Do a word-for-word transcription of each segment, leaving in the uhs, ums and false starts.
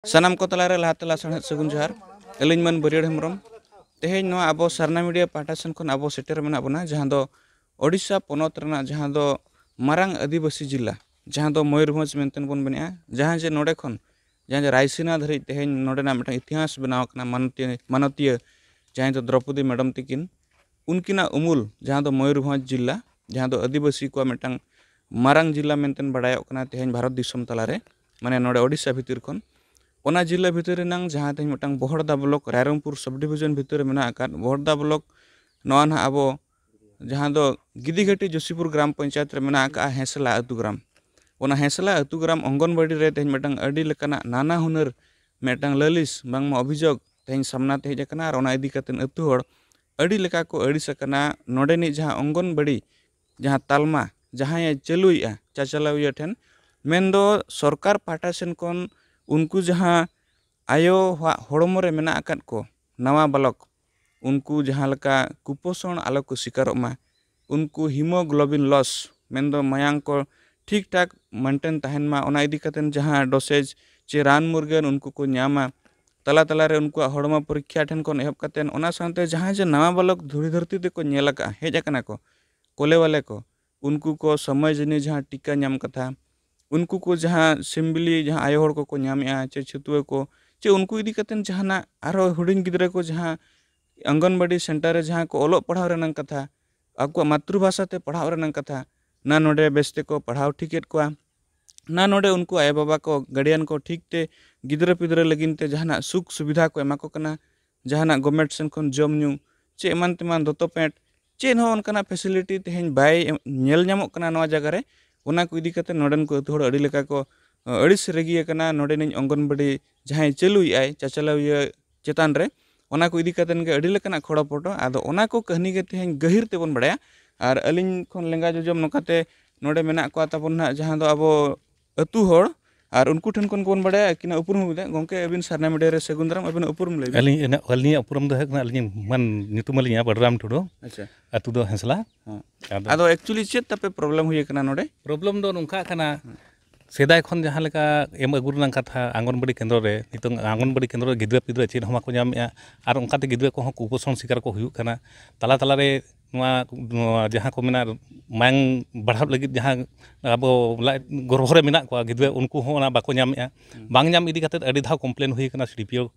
ᱥᱟᱱᱟᱢ ᱠᱚ ᱛᱟᱞᱟᱨᱮ ᱞᱟᱦᱟᱛᱮ ᱞᱟᱥᱟᱲᱦᱮᱫ ᱥᱟᱹᱜᱩᱱ ᱡᱚᱦᱟᱨ᱾ ᱟᱹᱞᱤᱧ ᱢᱟᱹᱱ ᱵᱟᱹᱨᱭᱟᱹᱲ ᱦᱮᱢᱵᱨᱚᱢ᱾ ᱛᱮᱦᱮᱧ ᱱᱚᱣᱟ ᱟᱵᱚ ᱥᱟᱨᱱᱟ ᱢᱤᱰᱤᱭᱟ ᱯᱟᱦᱴᱟ ᱥᱮᱱ ᱠᱷᱚᱱ ᱟᱵᱚ ᱥᱮᱴᱮᱨ ᱢᱮᱱᱟᱜ ᱵᱚᱱᱟ, ᱡᱟᱦᱟᱸ ᱫᱚ ᱳᱰᱤᱥᱟ ᱯᱚᱱᱚᱛ ᱨᱮᱱᱟᱜ ᱡᱟᱦᱟᱸ ᱫᱚ ᱢᱟᱨᱟᱝ ᱟᱹᱫᱤᱵᱟᱹᱥᱤ ᱡᱤᱞᱟ, ᱡᱟᱦᱟᱸ ᱫᱚ ᱢᱚᱭᱩᱨᱵᱷᱚᱸᱡᱽ ᱢᱮᱱᱛᱮ ᱵᱚᱱ ᱢᱮᱱᱮᱜᱼᱟ, ᱡᱟᱦᱟᱸ ᱡᱮ ᱱᱚᱰᱮ ᱠᱷᱚᱱ ᱡᱟᱦᱟᱸ ᱡᱮ ᱨᱟᱭᱥᱤᱱᱟ ᱫᱷᱟᱹᱨᱤᱡ ᱛᱮᱦᱮᱧ ᱱᱚᱰᱮᱱᱟᱜ ᱢᱤᱫᱴᱟᱝ ᱤᱛᱤᱦᱟᱥ ᱵᱮᱱᱟᱣ ᱟᱠᱟᱱᱟ, ᱢᱟᱱᱚᱛᱤᱭᱟᱹ, ᱢᱟᱱᱚᱛᱤᱭᱟᱹ ᱡᱟᱦᱟᱸᱭ ᱫᱚ ᱫᱨᱚᱯᱚᱫᱤ ᱢᱮᱰᱚᱢ ᱛᱤᱠᱤᱱ, ᱩᱱᱠᱤᱱᱟᱜ ᱩᱢᱩᱞ, ᱡᱟᱦᱟᱸ ᱫᱚ ᱢᱚᱭᱩᱨᱵᱷᱚᱸᱡᱽ ᱡᱤᱞᱟ, ᱡᱟᱦᱟᱸ ᱫᱚ ᱟᱹᱫᱤᱵᱟᱹᱥᱤ ᱠᱚᱣᱟᱜ ᱢᱤᱫᱴᱟᱝ ᱢᱟᱨᱟᱝ ᱡᱤᱞᱟ ᱢᱮᱱᱛᱮ ᱵᱟᱰᱟᱭᱚᱜ ᱠᱟᱱᱟ ᱛᱮᱦᱮᱧ ᱵᱷᱟᱨᱚᱛ ᱫᱤᱥᱚᱢ ᱛᱟᱞᱟᱨᱮ, ᱢᱟᱱᱮ ᱱᱚᱰᱮ ᱳᱰᱤᱥᱟ ᱵᱷᱤᱛᱤᱨ ᱠᱷᱚᱱ, ᱚᱱᱟ ᱡᱤᱞᱟ ᱵᱷᱤᱛᱤᱨ ᱨᱮᱱᱟᱝ ᱡᱟᱦᱟᱸ ᱛᱮᱦᱮᱧ ᱢᱤᱫᱴᱟᱝ ᱵᱚᱦᱚᱲᱫᱟ ᱵᱞᱚᱠ ᱨᱟᱭᱨᱚᱝᱯᱩᱨ ᱥᱟᱵ ᱰᱤᱵᱷᱤᱡᱚᱱ ᱵᱷᱤᱛᱤᱨ ᱨᱮ ᱢᱮᱱᱟᱜ ᱟᱠᱟᱫ ᱵᱚᱦᱚᱲᱫᱟ ᱵᱞᱚᱠ, ᱱᱚᱣᱟ ᱱᱟᱦᱟᱜ ᱟᱵᱚ ᱡᱟᱦᱟᱸ ᱫᱚ ᱜᱤᱫᱤᱜᱷᱟᱹᱴᱤ ᱡᱳᱥᱤᱯᱩᱨ ᱜᱨᱟᱢ ᱯᱚᱧᱪᱟᱭᱮᱛ ᱨᱮ ᱢᱮᱱᱟᱜ ᱟᱠᱟᱫᱼᱟ ᱦᱮᱸᱥᱞᱟ ᱟᱹᱛᱩ ᱜᱨᱟᱢ᱾ ᱚᱱᱟ ᱦᱮᱸᱥᱞᱟ ᱟᱹᱛᱩ ᱜᱨᱟᱢ ᱚᱝᱜᱚᱱᱵᱟᱲᱤ ᱨᱮ ᱛᱮᱦᱮᱧ ᱢᱤᱫᱴᱟᱝ ᱟᱹᱰᱤ ᱞᱮᱠᱟᱱᱟᱜ ᱱᱟᱱᱟ ᱦᱩᱱᱟᱹᱨ ᱢᱤᱫᱴᱟᱝ ᱞᱟᱹᱞᱤᱥ ᱵᱟᱝᱢᱟ ᱚᱵᱷᱤᱡᱳᱜᱽ ᱛᱮᱦᱮᱧ ᱥᱟᱢᱱᱟ ᱛᱮ ᱦᱮᱡ ᱟᱠᱟᱱᱟ, ᱟᱨ ᱚᱱᱟ ᱤᱫᱤ ᱠᱟᱛᱮ ᱟᱹᱛᱩ ᱦᱚᱲ ᱟᱹᱰᱤ ᱞᱮᱠᱟ ᱠᱚ ᱟᱹᱲᱤᱥ ᱟᱠᱟᱱᱟ᱾ ᱱᱚᱰᱮᱱᱤᱡ ᱡᱟᱦᱟᱸ ᱚᱝᱜᱚᱱᱵᱟᱲᱤ ᱡᱟᱦᱟᱸ ᱛᱟᱞᱢᱟ ᱡᱟᱦᱟᱸᱭᱮ ᱪᱟᱹᱞᱩᱭᱮᱫᱼᱟ ᱪᱟᱪᱟᱞᱟᱣᱤᱭᱟᱹ ᱴᱷᱮᱱ, ᱢᱮᱱᱫᱚ ᱥᱚᱨᱠᱟᱨ ᱯᱟᱦᱴᱟ ᱥᱮᱱ ᱠᱷᱚᱱ ᱩᱱᱠᱩ ᱡᱟᱦᱟᱸ ᱟᱭᱳᱣᱟᱜ ᱦᱚᱲᱢᱚ ᱨᱮ ᱢᱮᱱᱟᱜ ᱟᱠᱟᱫ ᱠᱚ ᱱᱟᱣᱟ ᱵᱟᱞᱚᱠ, ᱩᱱᱠᱩ ᱡᱟᱦᱟᱸ ᱞᱮᱠᱟ ᱠᱩᱯᱳᱥᱚᱱ ᱟᱞᱚ ᱠᱚ ᱥᱤᱠᱟᱨᱚᱜ ᱢᱟ, ᱩᱱᱠᱩ hemoglobin loss, ᱢᱮᱱᱫᱚ ᱢᱟᱭᱟᱝ ᱠᱚ ᱴᱷᱤᱠ ᱴᱷᱟᱠ ᱢᱮᱱᱴᱮᱱ ᱛᱟᱦᱮᱱ ᱢᱟ, ᱚᱱᱟ ᱤᱫᱤ ᱠᱟᱛᱮ ᱡᱟᱦᱟᱸ ᱰᱳᱥᱮᱡᱽ ᱪᱮ ᱨᱟᱱ ᱢᱩᱨᱜᱟᱹᱱ ᱩᱱᱠᱩ ᱠᱚ ᱧᱟᱢᱟ, ᱛᱟᱞᱟ ᱛᱟᱞᱟᱨᱮ ᱩᱱᱠᱩᱣᱟᱜ ᱦᱚᱲᱢᱚ ᱯᱚᱨᱤᱠᱠᱷᱟ ᱴᱷᱮᱱ ᱠᱷᱚᱱ ᱮᱦᱚᱵ ᱠᱟᱛᱮ ᱚᱱᱟ ᱥᱟᱶᱛᱮ ᱡᱟᱦᱟᱸᱭ ᱡᱮ ᱱᱟᱣᱟ ᱵᱟᱞᱚᱠ ᱫᱷᱩᱲᱤ ᱫᱷᱟᱹᱨᱛᱤ ᱛᱮᱠᱚ ᱧᱮᱞ ᱟᱠᱟᱫᱼᱟ, ᱦᱮᱡ ᱟᱠᱟᱱᱟ ᱠᱚ, ᱠᱚᱞᱮ ᱵᱟᱞᱮ ᱠᱚ, ᱩᱱᱠᱩ ᱠᱚ ᱥᱚᱢᱚᱭ ᱡᱟᱹᱱᱤ ᱡᱟᱦᱟᱸ ᱴᱤᱠᱟ ᱧᱟᱢ ᱠᱟᱛᱷᱟ, ᱩᱱᱠᱩ ᱠᱚ ᱡᱟᱦᱟᱸ ᱥᱤᱢᱵᱤᱞᱤ ᱡᱟᱦᱟᱸ ᱟᱭᱳ ᱦᱚᱲ ᱠᱚᱠᱚ ᱧᱟᱢᱮᱜᱼᱟ ᱪᱮ ᱪᱷᱟᱹᱛᱩᱣᱟᱹ ᱠᱚ, ᱪᱮ ᱩᱱᱠᱩ ᱤᱫᱤ ᱠᱟᱛᱮ ᱡᱟᱦᱟᱱᱟᱜ ᱟᱨᱦᱚᱸ ᱦᱩᱰᱤᱧ ᱜᱤᱫᱽᱨᱟᱹ ᱠᱚ ᱡᱟᱦᱟᱸ ᱚᱝᱜᱚᱱᱵᱟᱲᱤ ᱥᱮᱱᱴᱟᱨ ᱨᱮ ᱡᱟᱦᱟᱸ ᱠᱚ ᱚᱞᱚᱜ ᱯᱟᱲᱦᱟᱣ ᱨᱮᱱᱟᱜ ᱠᱟᱛᱷᱟ, ᱟᱠᱚᱣᱟᱜ ᱢᱟᱛᱨᱩᱵᱷᱟᱥᱟ ᱛᱮ ᱯᱟᱲᱦᱟᱣ ᱨᱮᱱᱟᱜ ᱠᱟᱛᱷᱟ, ᱱᱟ ᱱᱚᱰᱮ ᱵᱮᱥ ᱛᱮᱠᱚ ᱯᱟᱲᱦᱟᱣ ᱴᱷᱤᱠᱮᱫ ᱠᱚᱣᱟ, ᱱᱟ ᱱᱚᱰᱮ ᱩᱱᱠᱩ ᱟᱭᱳᱼᱵᱟᱵᱟ ᱠᱚ, ᱜᱟᱨᱰᱤᱭᱟᱱ ᱠᱚ ᱴᱷᱤᱠ ᱛᱮ ᱜᱤᱫᱽᱨᱟᱹ ᱯᱤᱫᱽᱨᱟᱹ ᱞᱟᱹᱜᱤᱫ ᱛᱮ ᱡᱟᱦᱟᱱᱟᱜ ᱥᱩᱠ ᱥᱩᱵᱤᱫᱷᱟ ᱠᱚ ᱮᱢᱟ ᱠᱚ ᱠᱟᱱᱟ, ᱡᱟᱦᱟᱱᱟᱜ ᱜᱚᱵᱷᱢᱮᱱᱴ ᱥᱮᱱ ᱠᱷᱚᱱ ᱡᱚᱢ ᱧᱩ ᱪᱮ ᱮᱢᱟᱱ ᱛᱮᱢᱟᱱ ᱫᱚᱛᱚ ᱯᱮᱱᱴ ᱪᱮᱫ ᱦᱚᱸ ᱚᱱᱠᱟᱱᱟᱜ ᱯᱷᱮᱥᱤᱞᱤᱴᱤ ᱛᱮᱦᱮᱧ ᱵᱟᱭ ᱧᱮᱞ ᱧᱟᱢᱚᱜ ᱠᱟᱱᱟ ᱱᱚᱣᱟ ᱡᱟᱭᱜᱟ ᱨᱮ᱾ ᱚᱱᱟ ᱠᱚ ᱤᱫᱤ ᱠᱟᱛᱮ ᱱᱚᱰᱮᱱ ᱠᱚ ᱟᱹᱛᱩ ᱦᱚᱲ ᱟᱹᱰᱤ ᱞᱮᱠᱟ ᱠᱚ, ᱟᱹ, ᱟᱹᱲᱤᱥ ᱨᱟᱹᱜᱤ ᱟᱠᱟᱱᱟ᱾ ᱱᱚᱰᱮᱱᱤᱡ ᱚᱝᱜᱚᱱᱵᱟᱲᱤ ᱡᱟᱦᱟᱸᱭ ᱪᱟᱹᱞᱩᱭᱮᱫᱼᱟᱭ ᱪᱟᱪᱟᱞᱟᱣᱤᱭᱟᱹ ᱪᱮᱛᱟᱱ ᱨᱮ, ᱚᱱᱟ ᱠᱚ ᱤᱫᱤ ᱠᱟᱛᱮ ᱜᱮ ᱟᱹᱰᱤ ᱞᱮᱠᱟᱱᱟᱜ ᱠᱷᱚᱲᱚ ᱯᱚᱴᱚ᱾ ᱟᱫᱚ ᱚᱱᱟ ᱠᱚ ᱠᱟᱹᱦᱱᱤ ᱜᱮ ᱛᱮᱦᱮᱧ ᱜᱟᱹᱦᱤᱨ ᱛᱮᱵᱚᱱ ᱵᱟᱲᱟᱭᱟ᱾ ᱟᱨ ᱟᱹᱞᱤᱧ ᱠᱷᱚᱱ ᱞᱮᱸᱜᱟ ᱡᱚᱡᱚᱢ ᱱᱚᱝᱠᱟᱛᱮ ᱱᱚᱰᱮ ᱢᱮᱱᱟᱜ ᱠᱚᱣᱟ ᱛᱟᱵᱚᱱ ᱱᱟᱦᱟᱜ ᱡᱟᱦᱟᱸ ᱫᱚ ᱟᱵᱚ ᱟᱹᱛᱩ ᱦᱚᱲ, ᱟᱨ ᱩᱱᱠᱩ ᱴᱷᱮᱱ ᱠᱷᱚᱱ ᱜᱮᱵᱚᱱ ᱵᱟᱲᱟᱭᱟ ᱟᱹᱠᱤᱱᱟᱜ ᱩᱯᱨᱩᱢ ᱦᱚᱸ ᱵᱤᱱ᱾ ᱜᱚᱢᱠᱮ, ᱟᱹᱵᱤᱱ ᱥᱟᱨᱱᱟ ᱢᱤᱰᱤᱭᱟ ᱨᱮ ᱥᱟᱹᱜᱩᱱ ᱫᱟᱨᱟᱢ, ᱟᱹᱵᱤᱱᱟᱜ ᱩᱯᱨᱩᱢ ᱞᱟᱹᱭ ᱵᱤᱱ᱾ ᱟᱹᱞᱤᱧ, ᱟᱹᱞᱤᱧᱟᱜ ᱩᱯᱨᱩᱢ ᱫᱚ ᱦᱩᱭᱩᱜ ᱠᱟᱱᱟ, ᱟᱹᱞᱤᱧ ᱢᱟᱱ ᱧᱩᱛᱩᱢ ᱟᱹᱞᱤᱧᱟᱜ ᱵᱟᱹᱰᱨᱟᱢ ᱴᱩᱰᱩ᱾ ᱟᱪᱪᱷᱟ᱾ ᱟᱹᱛᱩ ᱫᱚ ᱦᱮᱸᱥᱞᱟ᱾ ᱦᱮᱸ᱾ ᱟᱫᱚ ᱟᱫᱚ actually ᱪᱮᱫ ᱛᱟᱯᱮ ᱯᱨᱚᱵᱞᱮᱢ ᱦᱩᱭ ᱟᱠᱟᱱᱟ ᱱᱚᱰᱮ? ᱯᱨᱚᱵᱞᱮᱢ ᱫᱚ ᱱᱚᱝᱠᱟ ᱠᱟᱱᱟ, ᱦᱮᱸ᱾ ᱥᱮᱫᱟᱭ ᱠᱷᱚᱱ ᱡᱟᱦᱟᱸ ᱞᱮᱠᱟ ᱮᱢ ᱟᱹᱜᱩ ᱨᱮᱱᱟᱜ ᱠᱟᱛᱷᱟ, ᱟᱝᱜᱚᱱᱵᱟᱲᱤ ᱠᱮᱱᱫᱨᱚ ᱨᱮ, ᱱᱤᱛᱚᱝ ᱟᱝᱜᱚᱱᱵᱟᱲᱤ ᱠᱮᱱᱫᱨᱚ ᱨᱮ ᱜᱤᱫᱽᱨᱟᱹ ᱯᱤᱫᱽᱨᱟᱹ ᱪᱮᱫ ᱦᱚᱸ ᱵᱟᱠᱚ ᱧᱟᱢᱮᱫᱼᱟ᱾ ᱟᱨ ᱚᱱᱠᱟᱛᱮ ᱜᱤᱫᱽᱨᱟᱹ ᱠᱚᱦᱚᱸ ᱠᱩᱯᱳᱥᱚᱱ ᱥᱤᱠᱟᱨ ᱠᱚ ᱦᱩᱭᱩᱜ ᱠᱟᱱᱟ᱾ ᱛᱟᱞᱟ ᱛᱟᱞᱟᱨᱮ ᱱᱚᱣᱟ, ᱱᱚᱣᱟ ᱡᱟᱦᱟᱸ ᱠᱚ ᱢᱮᱱᱟ, ᱢᱟᱭᱟᱝ ᱵᱟᱲᱦᱟᱣ ᱞᱟᱹᱜᱤᱫ ᱡᱟᱦᱟᱸ ᱟᱵᱚ ᱞᱟᱡ ᱜᱚᱨᱵᱷᱚ ᱨᱮ ᱢᱮᱱᱟᱜ ᱠᱚᱣᱟ ᱜᱤᱫᱽᱨᱟᱹ, ᱩᱱᱠᱩ ᱦᱚᱸ ᱚᱱᱟ ᱵᱟᱠᱚ ᱧᱟᱢᱮᱫᱼᱟ᱾ ᱦᱩᱸ᱾ ᱵᱟᱝ ᱧᱟᱢ ᱤᱫᱤ ᱠᱟᱛᱮᱫ ᱟᱹᱰᱤ ᱫᱷᱟᱣ ᱠᱚᱢᱯᱞᱮᱱ ᱦᱩᱭ ᱠᱟᱱᱟ ᱥᱤ ᱰᱤ ᱯᱤ ᱳ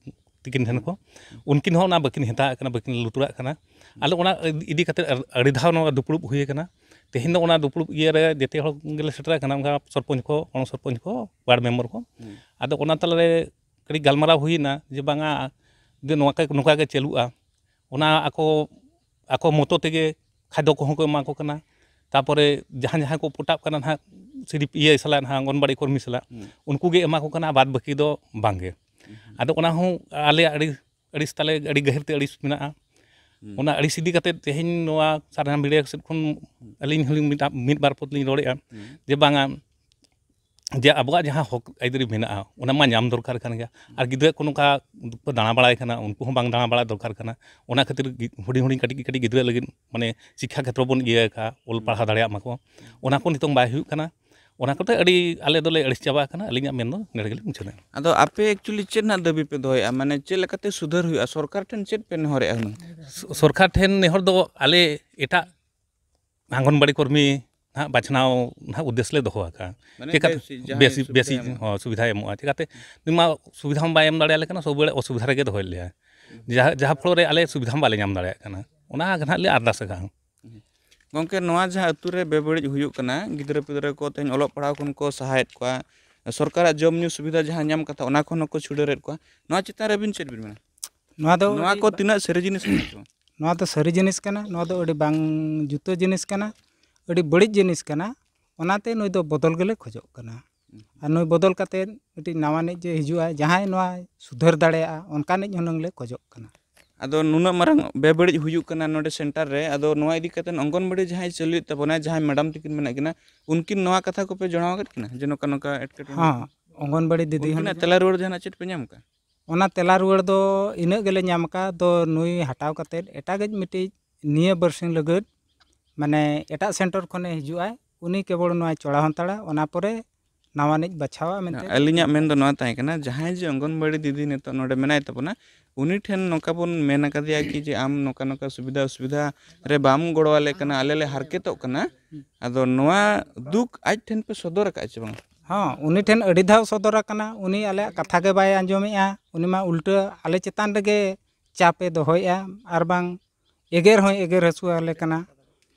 ᱛᱤᱠᱤᱱ ᱴᱷᱮᱱ ᱠᱚ᱾ ᱩᱱᱠᱤᱱ ᱦᱚᱸ ᱚᱱᱟ ᱵᱟᱹᱠᱤᱱ ᱦᱮᱛᱟᱜ ᱠᱟᱱᱟ, ᱵᱟᱹᱠᱤᱱ ᱞᱩᱛᱩᱨᱟᱜ ᱠᱟᱱᱟ᱾ ᱟᱞᱮ ᱚᱱᱟ ᱤᱫᱤ ᱠᱟᱛᱮᱫ ᱟᱹᱰᱤ ᱫᱷᱟᱣ ᱱᱚᱣᱟ ᱫᱩᱯᱲᱩᱵ ᱦᱩᱭ ᱠᱟᱱᱟ᱾ ᱛᱮᱦᱮᱧ ᱫᱚ ᱚᱱᱟ ᱫᱩᱯᱲᱩᱵ ᱤᱭᱟᱹ ᱨᱮ ᱡᱮᱛᱮ ᱦᱚᱲ ᱜᱮᱞᱮ ᱥᱮᱴᱮᱨ ᱟᱠᱟᱱᱟ, ᱚᱱᱠᱟ ᱥᱚᱨᱯᱚᱧᱪ ᱠᱚ, ᱚᱱᱟ ᱥᱚᱨᱯᱚᱧᱪ ᱠᱚ, ᱣᱟᱨᱰ ᱢᱮᱢᱵᱟᱨ ᱠᱚ᱾ ᱦᱩᱸ᱾ ᱟᱫᱚ ᱚᱱᱟ ᱛᱟᱞᱟᱨᱮ ᱠᱟᱹᱴᱤᱡ ᱜᱟᱞᱢᱟᱨᱟᱣ ᱦᱩᱭᱱᱟ ᱡᱮ ᱵᱟᱝᱟ, ᱡᱮ ᱱᱚᱣᱟ ᱠᱚ, ᱱᱚᱝᱠᱟ ᱜᱮ ᱪᱟᱹᱞᱩᱜᱼᱟ᱾ ᱚᱱᱟ ᱟᱠᱚ, ᱟᱠᱚ ᱢᱚᱛᱚ ᱛᱮᱜᱮ ᱠᱷᱟᱫᱽᱫᱚ ᱠᱚᱦᱚᱸ ᱠᱚ ᱮᱢᱟ ᱠᱚ ᱠᱟᱱᱟ᱾ ᱛᱟᱯᱚᱨᱮ ᱡᱟᱦᱟᱸ, ᱡᱟᱦᱟᱸ ᱠᱚ ᱯᱚᱴᱟᱜ ᱠᱟᱱᱟ ᱱᱟᱦᱟᱜ, ᱥᱤ ᱰᱤ ᱯᱤ ᱤᱭᱟᱹ ᱥᱟᱞᱟᱜ ᱱᱟᱦᱟᱜ, ᱚᱝᱜᱚᱱᱵᱟᱲᱤ ᱠᱚᱨᱢᱤ ᱥᱟᱞᱟᱜ, ᱦᱩᱸ᱾ ᱩᱱᱠᱩ ᱜᱮ ᱮᱢᱟ ᱠᱚ ᱠᱟᱱᱟ, ᱵᱟᱫ ᱵᱟᱹᱠᱤ ᱫᱚ ᱵᱟᱝᱜᱮ᱾ ᱦᱩᱸ᱾ ᱟᱫᱚ ᱚᱱᱟ ᱦᱚᱸ ᱟᱞᱮᱭᱟᱜ ᱟᱹᱰᱤ ᱟᱹᱲᱤᱥ ᱛᱟᱞᱮ, ᱟᱹᱰᱤ ᱜᱟᱹᱦᱤᱨ ᱛᱮ ᱟᱹᱲᱤᱥ ᱢᱮᱱᱟᱜᱼᱟ᱾ ᱦᱩᱸ᱾ ᱚᱱᱟ ᱟᱹᱲᱤᱥ ᱤᱫᱤ ᱠᱟᱛᱮᱫ ᱛᱮᱦᱮᱧ ᱱᱚᱣᱟ ᱥᱟᱨᱱᱟ ᱢᱤᱰᱤᱭᱟ ᱥᱮᱫ ᱠᱷᱚᱱ ᱦᱩᱸ᱾ ᱟᱹᱞᱤᱧ ᱦᱚᱸᱞᱤᱧ ᱢᱤᱫ, ᱢᱤᱫ ᱵᱟᱨ ᱯᱚᱫ ᱞᱤᱧ ᱨᱚᱲᱮᱫᱼᱟ ᱦᱩᱸ᱾ ᱡᱮ ᱵᱟᱝᱟ, ᱡᱮ ᱟᱵᱚᱣᱟᱜ ᱡᱟᱦᱟᱸ ᱦᱚᱠ ᱟᱹᱭᱫᱟᱹᱨᱤ ᱢᱮᱱᱟᱜᱼᱟ, ᱚᱱᱟ ᱢᱟ ᱧᱟᱢ ᱫᱚᱨᱠᱟᱨ ᱠᱟᱱ ᱜᱮᱭᱟ᱾ ᱟᱨ ᱜᱤᱫᱽᱨᱟᱹ ᱠᱚ ᱱᱚᱝᱠᱟ ᱠᱚ ᱫᱟᱬᱟ ᱵᱟᱲᱟᱭ ᱠᱟᱱᱟ, ᱩᱱᱠᱩ ᱦᱚᱸ ᱵᱟᱝ ᱫᱟᱬᱟ ᱵᱟᱲᱟ ᱫᱚᱨᱠᱟᱨ ᱠᱟᱱᱟ᱾ ᱚᱱᱟ ᱠᱷᱟᱹᱛᱤᱨ ᱜᱤ-, ᱦᱩᱰᱤᱧ ᱦᱩᱰᱤᱧ ᱠᱟᱹᱴᱤᱡ ᱠᱟᱹᱴᱤᱡ ᱜᱤᱫᱽᱨᱟᱹ ᱞᱟᱹᱜᱤᱫ ᱢᱟᱱᱮ ᱥᱤᱠᱠᱷᱟ ᱠᱷᱮᱛᱨᱚ ᱵᱚᱱ ᱤᱭᱟᱹ ᱟᱠᱟᱫᱼᱟ, ᱚᱞ ᱯᱟᱲᱦᱟᱣ ᱫᱟᱲᱮᱭᱟᱜ ᱢᱟᱠᱚ, ᱚᱱᱟ ᱠᱚ ᱱᱤᱛᱚᱝ ᱵᱟᱭ ᱦᱩᱭᱩᱜ ᱠᱟᱱᱟ᱾ ᱚᱱᱟ ᱠᱚᱛᱮ ᱟᱹᱰᱤ ᱟᱞᱮ ᱫᱚᱞᱮ ᱟᱹᱲᱤᱥ ᱪᱟᱵᱟ ᱟᱠᱟᱱᱟ᱾ ᱟᱹᱞᱤᱧᱟᱜ ᱢᱮᱱ ᱫᱚ ᱱᱚᱰᱮ ᱜᱮᱞᱤᱧ ᱢᱩᱪᱟᱹᱫᱟ᱾ ᱟᱫᱚ ᱟᱯᱮ actually ᱪᱮᱫ ᱱᱟᱜ ᱫᱟᱹᱵᱤ ᱯᱮ ᱫᱚᱦᱚᱭᱮᱫᱼᱟ? ᱢᱟᱱᱮ ᱪᱮᱫ ᱞᱮᱠᱟᱛᱮ ᱥᱩᱫᱷᱟᱹᱨ ᱦᱩᱭᱩᱜᱼᱟ? ᱥᱚᱨᱠᱟᱨ ᱴᱷᱮᱱ ᱪᱮᱫ ᱯᱮ ᱱᱮᱦᱚᱨᱮᱫᱼᱟ ᱦᱩᱱᱟᱹᱝ? ᱥᱚ-, ᱥᱚᱨᱠᱟᱨ ᱴᱷᱮᱱ ᱱᱮᱦᱚᱨ ᱫᱚ ᱟᱞᱮ ᱮᱴᱟᱜ ᱟᱝᱜᱚᱱᱵᱟᱲᱤ ᱠᱚᱨᱢᱤ ᱱᱟᱦᱟᱜ ᱵᱟᱪᱷᱱᱟᱣ ᱱᱟᱦᱟᱜ ᱩᱫᱽᱫᱮᱥ ᱞᱮ ᱫᱚᱦᱚ ᱟᱠᱟᱫᱼᱟ᱾ ᱢᱟᱱᱮ ᱪᱮᱠᱟᱛᱮ ᱵᱮᱥᱤ, ᱡᱟᱦᱟᱸᱭ ᱵᱮᱥᱤ, ᱥᱩᱵᱤᱫᱷᱟ ᱵᱮᱥᱤ, ᱮᱢᱚᱜ᱾ ᱦᱚᱸ, ᱥᱩᱵᱤᱫᱷᱟᱭ ᱮᱢᱚᱜᱼᱟ᱾ ᱪᱮᱠᱟᱛᱮ ᱱᱩᱭ ᱢᱟ ᱥᱩᱵᱤᱫᱷᱟ ᱦᱚᱸ ᱵᱟᱭ ᱮᱢ ᱫᱟᱲᱮᱭᱟᱞᱮ ᱠᱟᱱᱟ, ᱥᱚᱵ ᱵᱮᱲᱮ ᱚᱥᱩᱵᱤᱫᱷᱟ ᱨᱮᱜᱮ ᱫᱚᱦᱚᱭᱮᱫ ᱞᱮᱭᱟ᱾ ᱡᱟᱦᱟᱸ, ᱡᱟᱦᱟᱸ ᱯᱷᱚᱞᱚ ᱨᱮ ᱟᱞᱮ ᱥᱩᱵᱤᱫᱷᱟ ᱦᱚᱸ ᱵᱟᱞᱮ ᱧᱟᱢ ᱫᱟᱲᱮᱭᱟᱜ ᱠᱟᱱᱟ᱾ ᱚᱱᱟ ᱜᱮ ᱱᱟᱦᱟᱜ ᱞᱮ ᱟᱨᱫᱟᱥ ᱟᱠᱟᱫᱼᱟ᱾ ᱜᱚᱢᱠᱮ, ᱱᱚᱣᱟ ᱡᱟᱦᱟᱸ ᱟᱹᱛᱩ ᱨᱮ ᱵᱮᱵᱟᱹᱲᱤᱡ ᱦᱩᱭᱩᱜ ᱠᱟᱱᱟ, ᱜᱤᱫᱽᱨᱟᱹ ᱯᱤᱫᱽᱨᱟᱹ ᱠᱚ ᱛᱮᱦᱮᱧ ᱚᱞᱚᱜ ᱯᱟᱲᱦᱟᱣ ᱠᱷᱚᱱ ᱠᱚ ᱥᱟᱦᱟᱭᱮᱫ ᱠᱚᱣᱟ, ᱥᱚᱨᱠᱟᱨᱟᱜ ᱡᱚᱢ ᱧᱩ ᱥᱩᱵᱤᱫᱷᱟ ᱡᱟᱦᱟᱸ ᱧᱟᱢ ᱠᱟᱛᱷᱟ, ᱚᱱᱟ ᱠᱷᱚᱱ ᱦᱚᱸᱠᱚ ᱪᱷᱩᱰᱟᱹᱨᱮᱫ ᱠᱚᱣᱟ, ᱱᱚᱣᱟ ᱪᱮᱛᱟᱱ ᱨᱮ ᱟᱹᱵᱤᱱ ᱪᱮᱫ ᱵᱤᱱ ᱢᱮᱱᱟ? ᱱᱚᱣᱟ ᱫᱚ ᱱᱚᱣᱟ ᱟᱹᱰᱤ ᱠᱚ ᱵᱟ-, ᱛᱤᱱᱟᱹᱜ ᱥᱟᱹᱨᱤ ᱡᱤᱱᱤᱥ ᱠᱟᱱᱟ ᱪᱚ? ᱱᱚᱣᱟ ᱫᱚ ᱥᱟᱹᱨᱤ ᱡᱤᱱᱤᱥ ᱠᱟᱱᱟ, ᱱᱚᱣᱟ ᱫᱚ ᱟᱹᱰᱤ ᱵᱟᱝ ᱡᱩᱛᱟᱹ ᱡᱤᱱᱤᱥ ᱠᱟᱱᱟ, ᱟᱹᱰᱤ ᱵᱟᱹᱲᱤᱡ ᱡᱤᱱᱤᱥ ᱠᱟᱱᱟ᱾ ᱚᱱᱟᱛᱮ ᱱᱩᱭ ᱫᱚ ᱵᱚᱫᱚᱞ ᱜᱮᱞᱮ ᱠᱷᱚᱡᱚᱜ ᱠᱟᱱᱟ᱾ ᱟᱨ ᱱᱩᱭ ᱵᱚᱫᱚᱞ ᱠᱟᱛᱮᱫ ᱢᱤᱫᱴᱤᱡ ᱱᱟᱣᱟᱱᱤᱡ ᱡᱮ ᱦᱤᱡᱩᱜᱼᱟ, ᱡᱟᱦᱟᱸᱭ ᱱᱚᱣᱟ ᱥᱩᱫᱷᱟᱹᱨ ᱫᱟᱲᱮᱭᱟᱜᱼᱟ, ᱚᱱᱠᱟᱱᱤᱡ ᱦᱩᱱᱟᱹᱝ ᱞᱮ ᱠᱷᱚᱡᱚᱜ ᱠᱟᱱᱟ᱾ ᱟᱫᱚ ᱱᱩᱱᱟᱹᱜ ᱢᱟᱨᱟᱝ ᱵᱮᱵᱟᱹᱲᱤᱡ ᱦᱩᱭᱩᱜ ᱠᱟᱱᱟ ᱱᱚᱰᱮ ᱥᱮᱱᱴᱟᱨ ᱨᱮ, ᱟᱫᱚ ᱱᱚᱣᱟ ᱤᱫᱤ ᱠᱟᱛᱮᱫ ᱚᱝᱜᱚᱱᱵᱟᱲᱤ ᱡᱟᱦᱟᱸᱭ ᱪᱟᱹᱞᱩᱭᱮᱫ ᱛᱟᱵᱚᱱᱟ, ᱡᱟᱦᱟᱸᱭ ᱢᱮᱰᱟᱢ ᱛᱟᱹᱠᱤᱱ ᱢᱮᱱᱟᱜ ᱠᱤᱱᱟ, ᱩᱱᱠᱤᱱ ᱱᱚᱣᱟ ᱠᱟᱛᱷᱟ ᱠᱚᱯᱮ ᱡᱟᱱᱟᱣ ᱟᱠᱟᱫ ᱠᱤᱱᱟ ᱡᱮ ᱱᱚᱝᱠᱟ ᱱᱚᱝᱠᱟ ᱮᱴᱠᱮᱴᱚᱬᱮ? ᱦᱚᱸ, ᱚᱝᱜᱚᱱᱵᱟᱲᱤ ᱫᱤᱫᱤ ᱦᱚᱸ ᱩᱱᱠᱤᱱᱟᱜ ᱛᱮᱞᱟ ᱨᱩᱣᱟᱹᱲ ᱡᱟᱦᱟᱱᱟᱜ ᱪᱮᱫ ᱯᱮ ᱧᱟᱢ ᱟᱠᱟᱫ? ᱚᱱᱟ ᱛᱮᱞᱟ ᱨᱩᱣᱟᱹᱲ ᱫᱚ ᱤᱱᱟᱹᱜ ᱜᱮᱞᱮ ᱧᱟᱢ ᱟᱠᱟᱫ ᱫᱚ, ᱱᱩᱭ ᱦᱟᱴᱟᱣ ᱠᱟᱛᱮᱫ ᱮᱴᱟᱜᱤᱡ ᱢᱤᱫᱴᱤᱡ ᱱᱤᱭᱟᱹ ᱵᱟᱨᱥᱤᱧ ᱞᱟᱹᱜᱤᱫ, ᱢᱟᱱᱮ, ᱮᱴᱟᱜ ᱥᱮᱱᱴᱟᱨ ᱠᱷᱚᱱᱮ ᱦᱤᱡᱩᱜᱼᱟᱭ, ᱩᱱᱤ ᱠᱮᱵᱚᱞ ᱱᱚᱣᱟᱭ ᱪᱚᱲᱟᱣ ᱦᱟᱛᱟᱲᱟ, ᱚᱱᱟ ᱯᱚᱨᱮ ᱱᱟᱣᱟᱱᱤᱡ ᱵᱟᱪᱷᱟᱣᱟ ᱢᱮᱱᱛᱮ᱾ ᱟᱹᱞᱤᱧᱟᱜ ᱢᱮᱱ ᱫᱚ ᱱᱚᱣᱟ ᱛᱟᱦᱮᱸ ᱠᱟᱱᱟ, ᱡᱟᱦᱟᱸᱭ ᱡᱮ ᱚᱝᱜᱚᱱᱵᱟᱲᱤ ᱫᱤᱫᱤ ᱱᱤᱛᱚᱜ ᱱᱚᱰᱮ ᱢᱮᱱᱟᱭ ᱛᱟᱵᱚᱱᱟ, ᱩᱱᱤ ᱴᱷᱮᱱ ᱱᱚᱝᱠᱟ ᱵᱚᱱ ᱢᱮᱱ ᱟᱠᱟᱫᱮᱭᱟ ᱠᱤ ᱡᱮ ᱟᱢ ᱱᱚᱝᱠᱟ ᱱᱚᱝᱠᱟ ᱥᱩᱵᱤᱫᱷᱟ ᱚᱥᱩᱵᱤᱫᱷᱟ ᱨᱮ ᱵᱟᱢ ᱜᱚᱲᱚ ᱟᱞᱮ ᱠᱟᱱᱟ, ᱟᱞᱮ ᱞᱮ ᱦᱟᱨᱠᱮᱛᱚᱜ ᱠᱟᱱᱟ, ᱟᱫᱚ ᱱᱚᱣᱟ ᱫᱩᱠ ᱟᱡ ᱴᱷᱮᱱ ᱯᱮ ᱥᱚᱫᱚᱨ ᱟᱠᱟᱫᱼᱟ ᱪᱮ ᱵᱟᱝ? ᱦᱚᱸ, ᱩᱱᱤ ᱴᱷᱮᱱ ᱟᱹᱰᱤ ᱫᱷᱟᱣ ᱥᱚᱫᱚᱨ ᱟᱠᱟᱱᱟ, ᱩᱱᱤ ᱟᱞᱮᱭᱟᱜ ᱠᱟᱛᱷᱟ ᱜᱮ ᱵᱟᱭ ᱟᱸᱡᱚᱢᱮᱜᱼᱟ᱾ ᱩᱱᱤ ᱢᱟ ᱩᱞᱴᱟᱹ ᱟᱞᱮ ᱪᱮᱛᱟᱱ ᱨᱮᱜᱮ ᱪᱟᱯᱮ ᱫᱚᱦᱚᱭᱮᱜᱼᱟ, ᱟᱨ ᱵᱟᱝ ᱮᱜᱮᱨ ᱦᱚᱸᱭ ᱮᱜᱮᱨ ᱦᱟᱹᱥᱩ ᱟᱞᱮ ᱠᱟᱱᱟ᱾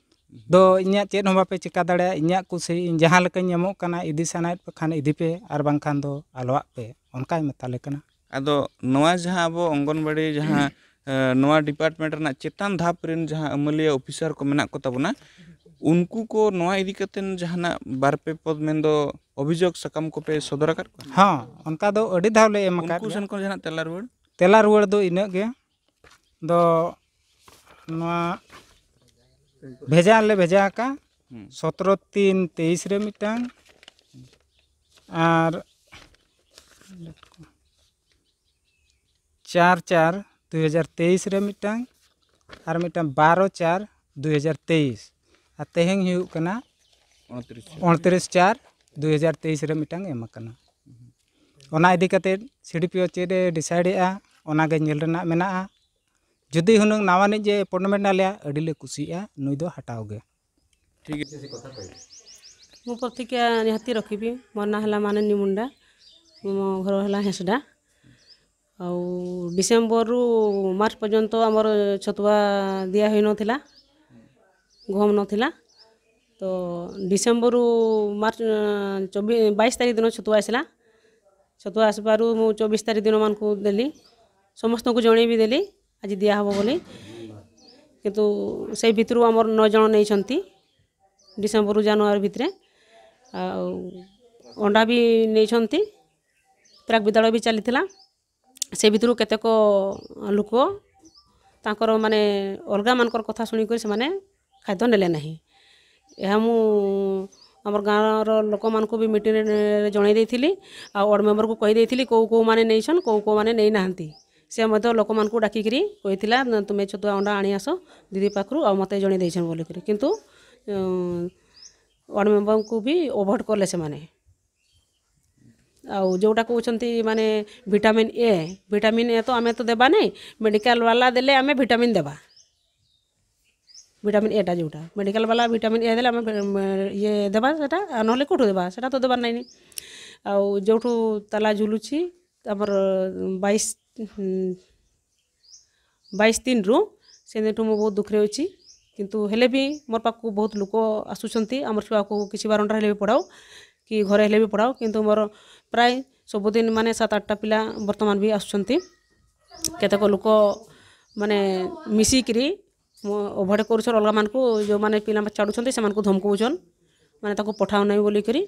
ᱫᱚ ᱤᱧᱟᱹᱜ ᱪᱮᱫ ᱦᱚᱸ ᱵᱟᱯᱮ ᱪᱤᱠᱟ ᱫᱟᱲᱮᱭᱟᱜᱼᱟ, ᱤᱧᱟᱹᱜ ᱠᱩᱥᱤ, ᱤᱧ ᱡᱟᱦᱟᱸ ᱞᱮᱠᱟᱧ ᱮᱢᱚᱜ ᱠᱟᱱᱟ, ᱤᱫᱤ ᱥᱟᱱᱟᱭᱮᱫ ᱯᱮ ᱠᱷᱟᱱ ᱤᱫᱤ ᱯᱮ, ᱟᱨ ᱵᱟᱝᱠᱷᱟᱱ ᱫᱚ ᱟᱞᱚᱣᱟᱜ ᱯᱮ, ᱚᱱᱠᱟᱭ ᱢᱮᱛᱟᱞᱮ ᱠᱟᱱᱟ᱾ ᱟᱫᱚ ᱱᱚᱣᱟ ᱡᱟᱦᱟᱸ ᱟᱵᱚ ᱚᱝᱜᱚᱱᱵᱟᱲᱤ ᱡᱟᱦᱟᱸ ᱮ, ᱱᱚᱣᱟ ᱰᱤᱯᱟᱨᱴᱢᱮᱱᱴ ᱨᱮᱱᱟᱜ ᱪᱮᱛᱟᱱ ᱫᱷᱟᱯ ᱨᱮᱱ ᱡᱟᱦᱟᱸ ᱟᱹᱢᱟᱹᱞᱤᱭᱟᱹ ᱚᱯᱷᱤᱥᱟᱨ ᱠᱚ ᱢᱮᱱᱟᱜ ᱠᱚ ᱛᱟᱵᱚᱱᱟ, ᱩᱱᱠᱩ ᱠᱚ ᱱᱚᱣᱟ ᱤᱫᱤ ᱠᱟᱛᱮ ᱡᱟᱦᱟᱱᱟᱜ ᱵᱟᱨ ᱯᱮ ᱯᱚᱫ ᱢᱮᱱᱫᱚ ᱚᱵᱷᱤᱡᱳᱜᱽ ᱥᱟᱠᱟᱢ ᱠᱚᱯᱮ ᱥᱚᱫᱚᱨ ᱟᱠᱟᱫ ᱠᱚᱣᱟ? ᱦᱚᱸ, ᱚᱱᱠᱟ ᱫᱚ ᱟᱹᱰᱤ ᱫᱷᱟᱣ ᱞᱮ ᱮᱢ ᱟᱠᱟᱫ ᱩᱱᱠᱩ ᱜᱮᱭᱟ᱾ ᱥᱮᱱ ᱠᱷᱚᱱ ᱡᱟᱦᱟᱱᱟᱜ ᱛᱮᱞᱟ ᱨᱩᱣᱟᱹᱲ? ᱛᱮᱞᱟ ᱨᱩᱣᱟᱹᱲ ᱫᱚ ᱤᱱᱟᱹᱜ ᱜᱮ᱾ ᱫᱚ ᱱᱚᱣᱟ ᱵᱷᱮᱡᱟ ᱞᱮ ᱵᱷᱮᱡᱟ ᱟᱠᱟᱫ, ᱦᱩᱸ᱾ ᱥᱚᱛᱨᱚ ᱛᱤᱱ ᱛᱮᱭᱤᱥ ᱨᱮ ᱢᱤᱫᱴᱟᱝ, ᱟᱨ ᱪᱟᱨ ᱪᱟᱨ ᱫᱩᱭ ᱦᱟᱡᱟᱨ ᱛᱮᱭᱤᱥ ᱨᱮ ᱢᱤᱫᱴᱟᱝ, ᱟᱨ ᱢᱤᱫᱴᱟᱝ ᱵᱟᱨᱚ ᱪᱟᱨ ᱫᱩᱭ ᱦᱟᱡᱟᱨ ᱛᱮᱭᱤᱥ, ᱟᱨ ᱛᱮᱦᱮᱧ ᱦᱩᱭᱩᱜ ᱠᱟᱱᱟ ᱩᱱᱛᱨᱤᱥ ᱪᱟᱨ ᱫᱩᱭ ᱦᱟᱡᱟᱨ ᱛᱮᱭᱤᱥ ᱨᱮ ᱢᱤᱫᱴᱟᱝ ᱮᱢ ᱟᱠᱟᱱᱟ᱾ ᱚᱱᱟ ᱤᱫᱤ ᱠᱟᱛᱮ ᱥᱤᱰᱤᱯᱤᱳ ᱪᱮᱫ ᱮ ᱰᱤᱥᱟᱭᱤᱰ ᱮᱜᱼᱟ, ᱚᱱᱟᱜᱮ ᱧᱮᱞ ᱨᱮᱱᱟᱜ ᱢᱮᱱᱟᱜᱼᱟ᱾ ᱡᱩᱫᱤ ᱦᱩᱱᱟᱹᱝ ᱱᱟᱣᱟᱱᱤᱡ ᱮ ᱮᱯᱚᱭᱮᱱᱴᱢᱮᱱᱴ ᱟᱞᱮᱭᱟ, ᱟᱹᱰᱤᱞᱮ ᱠᱩᱥᱤᱜᱼᱟ, ᱱᱩᱭ ᱫᱚ ᱦᱟᱴᱟᱣ ᱜᱮ᱾ ᱴᱷᱤᱠ ᱜᱮᱭᱟ᱾ ମୁଁ ପ୍ରତିକ୍ରିୟା ନିହାତି ରଖିବି। ମୋ ନାଁ ହେଲା ମାନିନୀ ମୁଣ୍ଡା, ମୋ ଘର ହେଲା ହେସଡ଼ା। ଆଉ ଡିସେମ୍ବରରୁ ମାର୍ଚ୍ଚ ପର୍ଯ୍ୟନ୍ତ ଆମର ଛତୁଆ ଦିଆ ହୋଇନଥିଲା, ଗହମ ନଥିଲା। ତ ଡିସେମ୍ବରରୁ ମାର୍ଚ୍ଚ, ଅଁ, ଚବିଶ, ବାଇଶ ତାରିଖ ଦିନ ଛତୁଆ ଆସିଲା। ଛତୁଆ ଆସିବାରୁ ମୁଁ ଚବିଶ ତାରିଖ ଦିନମାନଙ୍କୁ ଦେଲି, ସମସ୍ତଙ୍କୁ ଜଣେଇ ବି ଦେଲି ଆଜି ଦିଆହବ ବୋଲି। କିନ୍ତୁ ସେଇ ଭିତରୁ ଆମର ନଅ ଜଣ ନେଇଛନ୍ତି ଡିସେମ୍ବରରୁ ଜାନୁଆରୀ ଭିତରେ। ଆଉ ଅଣ୍ଡା ବି ନେଇଛନ୍ତି, ପ୍ରାକ୍ ବିଦ୍ୟାଳୟ ବି ଚାଲିଥିଲା। ସେ ଭିତରୁ କେତେକ ଲୋକ ତାଙ୍କର, ମାନେ, ଅଲଗାମାନଙ୍କର କଥା ଶୁଣିକରି ସେମାନେ ଖାଦ୍ୟ ନେଲେ ନାହିଁ। ଏହା ମୁଁ ଆମର ଗାଁର ଲୋକମାନଙ୍କୁ ବି ମିଟିଂରେ ଜଣେଇ ଦେଇଥିଲି, ଆଉ ୱାର୍ଡ ମେମ୍ବରକୁ କହିଦେଇଥିଲି କୋଉ କୋଉମାନେ ନେଇଛନ୍, କୋଉ କୋଉମାନେ ନେଇନାହାନ୍ତି। ସେ ମଧ୍ୟ ଲୋକମାନଙ୍କୁ ଡାକିକିରି କହିଥିଲା, "ତୁମେ ଛତୁଆ ଅଣ୍ଡା ଆଣି ଆସ ଦିଦି ପାଖରୁ, ଆଉ ମୋତେ ଜଣେଇ ଦେଇଛନ୍" ବୋଲିକରି। କିନ୍ତୁ, ଉଁ, ୱାର୍ଡ ମେମ୍ବରଙ୍କୁ ବି ଆଭଏଡ୍ କଲେ ସେମାନେ। ଆଉ ଯେଉଁଟା କହୁଛନ୍ତି ମାନେ ଭିଟାମିନ୍ ଏ, ଭିଟାମିନ୍ ଏ ତ ଆମେ ତ ଦେବା ନାହିଁ, ମେଡ଼ିକାଲ ବାଲା ଦେଲେ ଆମେ ଭିଟାମିନ୍ ଦେବା। ଭିଟାମିନ୍ ଏଟା ଯେଉଁଟା ମେଡ଼ିକାଲ ବାଲା ଭିଟାମିନ୍ ଏ ଦେଲେ ଆମେ ଭେ- ମେ- ଇଏ ଦେବା ସେଟା, ଆଉ ନହେଲେ କେଉଁଠୁ ଦେବା? ସେଟା ତ ଦେବାର ନାହିଁ। ଆଉ ଯେଉଁଠୁ ତାଲା ଝୁଲୁଛି ଆମର ବାଇଶ, ବାଇଶ ତିନିରୁ, ସେଦିନଠୁ ମୁଁ ବହୁତ ଦୁଃଖରେ ଅଛି। କିନ୍ତୁ ହେଲେ ବି ମୋର ପାଖକୁ ବହୁତ ଲୋକ ଆସୁଛନ୍ତି, "ଆମର ଛୁଆକୁ କିଛି ବାରଣ୍ଡା ହେଲେ ବି ପଢ଼ାଅ, କି ଘରେ ହେଲେ ବି ପଢ଼ାଅ।" କିନ୍ତୁ ମୋର ପ୍ରାୟ ସବୁଦିନ ମାନେ ସାତ ଆଠଟା ପିଲା ବର୍ତ୍ତମାନ ବି ଆସୁଛନ୍ତି। କେତେକ ଲୋକ ମାନେ ମିଶିକିରି ମୁଁ ଅଭଡ଼ କରୁଛନ୍ ଅଲଗାମାନଙ୍କୁ, ଯେଉଁମାନେ ପିଲା ଛାଡ଼ୁଛନ୍ତି ସେମାନଙ୍କୁ ଧମକଉଛନ୍, ମାନେ ତାକୁ ପଠାଅ ନାହିଁ ବୋଲିକରି।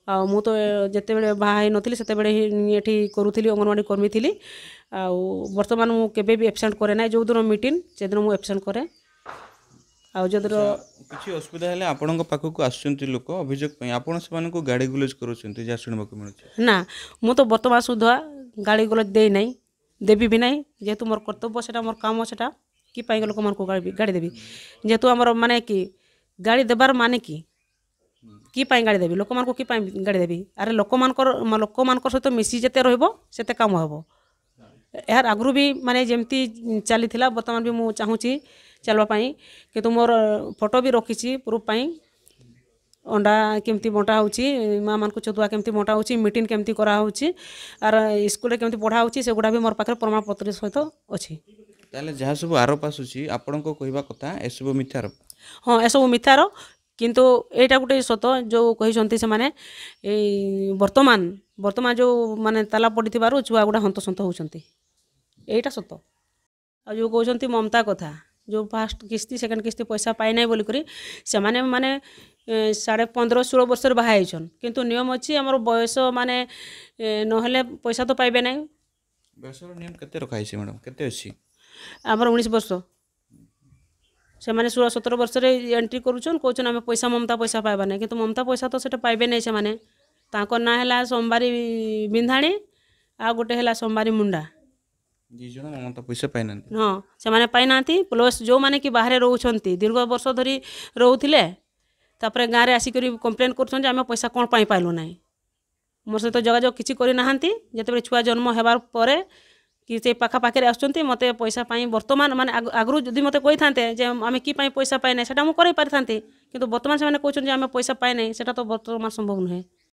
ଆଉ ମୁଁ ତ ଯେତେବେଳେ ବାହା ହେଇନଥିଲି ସେତେବେଳେ ହିଁ ଏଠି କରୁଥିଲି, ଅଙ୍ଗନବାଡ଼ି କର୍ମୀ ଥିଲି। ଆଉ ବର୍ତ୍ତମାନ ମୁଁ କେବେ ବି ଆବସେଣ୍ଟ କରେ ନାହିଁ, ଯେଉଁଦିନ ମିଟିଂ ସେଦିନ ମୁଁ ଆବସେଣ୍ଟ କରେ। ଆଉ ଯେଉଁଦିନ ଆଚ୍ଛା, କିଛି ଅସୁବିଧା ହେଲେ ଆପଣଙ୍କ ପାଖକୁ ଆସୁଛନ୍ତି ଲୋକ ଅଭିଯୋଗ ପାଇଁ, ଆପଣ ସେମାନଙ୍କୁ ଗାଳି ଗୁଲଜ କରୁଛନ୍ତି ଯାହା ଶୁଣିବାକୁ ମିଳୁଛି। ନା, ମୁଁ ତ ବର୍ତ୍ତମାନ ସୁଦ୍ଧା ଗାଳି ଗୁଲଜ ଦେଇ ନାହିଁ, ଦେବି ବି ନାହିଁ। ଯେହେତୁ ମୋର କର୍ତ୍ତବ୍ୟ ସେଟା, ମୋର କାମ ସେଟା, କି ପାଇଁ ଲୋକମାନଙ୍କୁ ଗାଳି, ଗାଳି ଦେବି? ଯେହେତୁ ଆମର ମାନେ କି ଗାଳି ଦେବାର ମାନେ କି? କି ପାଇଁ ଗାଳି ଦେବି? ଲୋକମାନଙ୍କୁ କି ପାଇଁ ଗାଳି ଦେବି? ଆରେ ଲୋକମାନଙ୍କର, ମ- ଲୋକମାନଙ୍କର ସହିତ ମିଶି ଯେତେ ରହିବ ସେତେ କାମ ହେବ। ଏହାର ଆଗରୁ ବି ମାନେ ଯେମିତି ଚାଲିଥିଲା, ବର୍ତ୍ତମାନ ବି ମୁଁ ଚାହୁଁଛି ଚାଲିବା ପାଇଁ, କିନ୍ତୁ ମୋର ଫଟୋ ବି ରଖିଛି ପ୍ରୁଫ୍ ପାଇଁ। ଅଣ୍ଡା କେମିତି ବଣ୍ଟା ହେଉଛି, ମାଆମାନଙ୍କୁ ଛତୁଆ କେମିତି ବଣ୍ଟା ହେଉଛି, ମିଟିଂ କେମିତି କରାହେଉଛି, ଆର୍ ସ୍କୁଲରେ କେମିତି ପଢ଼ା ହେଉଛି, ସେଗୁଡ଼ା ବି ମୋର ପାଖରେ ପ୍ରମାଣପତ୍ର ସହିତ ଅଛି। ତାହେଲେ ଯାହା ସବୁ ଆରୋପ ଆସୁଛି, ଆପଣଙ୍କ କହିବା କଥା ଏସବୁ ମିଥ୍ୟା ଆରୋପ। ହଁ, ଏସବୁ ମିଥ୍ୟାର, କିନ୍ତୁ ଏଇଟା ଗୋଟେ ସତ, ଯେଉଁ କହିଛନ୍ତି ସେମାନେ, ଏଇ ବର୍ତ୍ତମାନ, ବର୍ତ୍ତମାନ ଯେଉଁ ମାନେ ତାଲା ପଡ଼ିଥିବାରୁ ଛୁଆ ଗୁଡ଼ା ହନ୍ତସନ୍ତ ହେଉଛନ୍ତି, ଏଇଟା ସତ। ଆଉ ଯେଉଁ କହୁଛନ୍ତି ମମତା କଥା, ଯେଉଁ ଫାଷ୍ଟ କିସ୍ତି, ସେକେଣ୍ଡ କିସ୍ତି ପଇସା ପାଇନାହିଁ ବୋଲିକରି, ସେମାନେ ମାନେ ଏ, ସାଢ଼େ ପନ୍ଦର ଷୋହଳ ବର୍ଷରେ ବାହା ହେଇଛନ୍, କିନ୍ତୁ ନିୟମ ଅଛି ଆମର ବୟସ ମାନେ ଏ, ନହେଲେ ପଇସା ତ ପାଇବେ ନାହିଁ। ବୟସର ନିୟମ କେତେ ରଖା ହେଇଛି ମ୍ୟାଡ଼ାମ୍, କେତେ ଅଛି? ଆମର ଉଣେଇଶ ବର୍ଷ। ସେମାନେ ଷୋହଳ ସତର ବର୍ଷରେ ଏଣ୍ଟ୍ରି କରୁଛନ୍, କହୁଛନ୍ ଆମେ ପଇସା, ମମତା ପଇସା ପାଇବା ନାହିଁ, କିନ୍ତୁ ମମତା ପଇସା ତ ସେଟା ପାଇବେ ନାହିଁ ସେମାନେ। ତାଙ୍କ ନାଁ ହେଲା ସୋମବାରୀ ବିନ୍ଧାଣୀ, ଆଉ ଗୋଟେ ହେଲା ସୋମବାରୀ ମୁଣ୍ଡା। ଦୁଇ ଜଣ ମମତା ପଇସା ପାଇନାହାନ୍ତି। ହଁ, ସେମାନେ ପାଇନାହାନ୍ତି। ପ୍ଲସ୍ ଯେଉଁମାନେ କି ବାହାରେ ରହୁଛନ୍ତି, ଦୀର୍ଘ ବର୍ଷ ଧରି ରହୁଥିଲେ, ତାପରେ ଗାଁରେ ଆସିକରି କମ୍ପ୍ଲେନ୍ କରୁଛନ୍ତି ଯେ ଆମେ ପଇସା କ'ଣ ପାଇଁ ପାଇଲୁ ନାହିଁ। ମୋର ସହିତ ଯୋଗାଯୋଗ କିଛି କରିନାହାନ୍ତି। ଯେତେବେଳେ ଛୁଆ ଜନ୍ମ ହେବାର ପରେ କି ସେ ପାଖାପାଖିରେ ଆସୁଛନ୍ତି, ମୋତେ ପଇସା ପାଇଁ ବର୍ତ୍ତମାନ, ମାନେ, ଆଗ- ଆଗରୁ ଯଦି ମୋତେ କହିଥାନ୍ତେ ଯେ ଆମେ କି ପାଇଁ ପଇସା ପାଇନାହିଁ, ସେଟା ମୁଁ କରେଇ ପାରିଥାନ୍ତି, କିନ୍ତୁ ବର୍ତ୍ତମାନ ସେମାନେ କହୁଛନ୍ତି ଯେ ଆମେ ପଇସା ପାଇନାହିଁ, ସେଟା ତ ବର୍ତ୍ତମାନ ସମ୍ଭବ ନୁହେଁ।